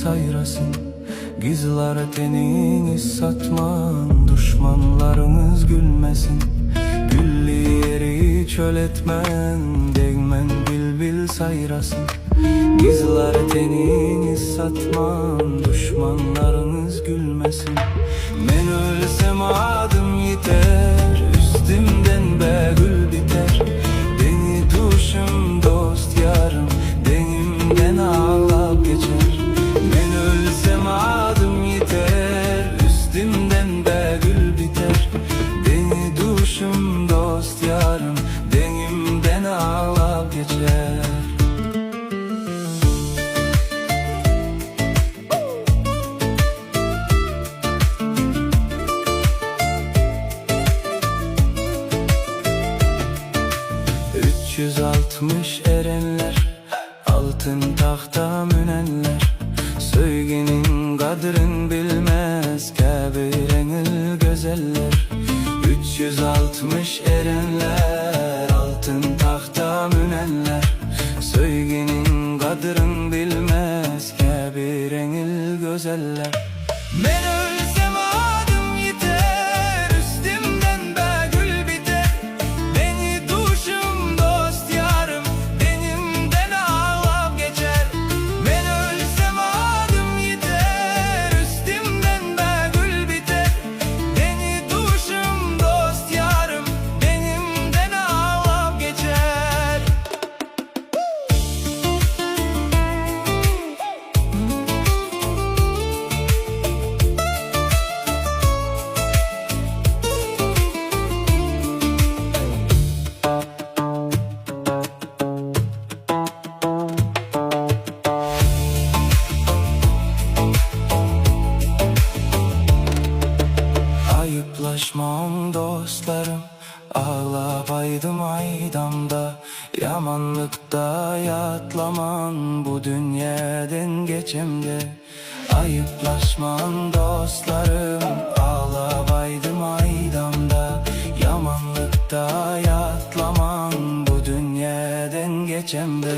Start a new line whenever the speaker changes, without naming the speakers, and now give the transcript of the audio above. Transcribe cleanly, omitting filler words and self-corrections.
saýrasyn Gizlar teniňi satman Duşmanlaryňyz gülmesin Gülli ýeri çöl etmän Degmen bilbil saýrasyn Gizlar teniňi satman Duşmanlaryňyz gülmesin Men ölsem adym ýiter Üstümden bägül biter Deňi duşum dost ýarym Deňimden aglap geçer Men ölsem adym ýiter Üstümden bägül biter Deňi duşum dost ýarym Deňimden aglap geçer. 360 erenler Altyn tagta münenler Söýginiň gadryn bilmez Käbir eňil gözeller 360 erenler Altyn tagta münenler Söýginiň gadryn bilmez Käbir eňil gözeller Men ölsem adym ýiter Üstümden bägül biter Deňi duşum dost ýarym Deňimden aglap geçer Men ölsem adym ýiter Üstümden bägül biter Deňi duşum dost ýarym Deňimden aglap geçer. Aýyplaşmaň dostlarym Aglap aýdym aýdamda Ýamanlykda ýatlaman Bu dünýäden geçemde Aýyplaşmaň dostlarym Aglap aýdym aýdamda Ýamanlykda ýatlaman Bu dünýäden geçemde.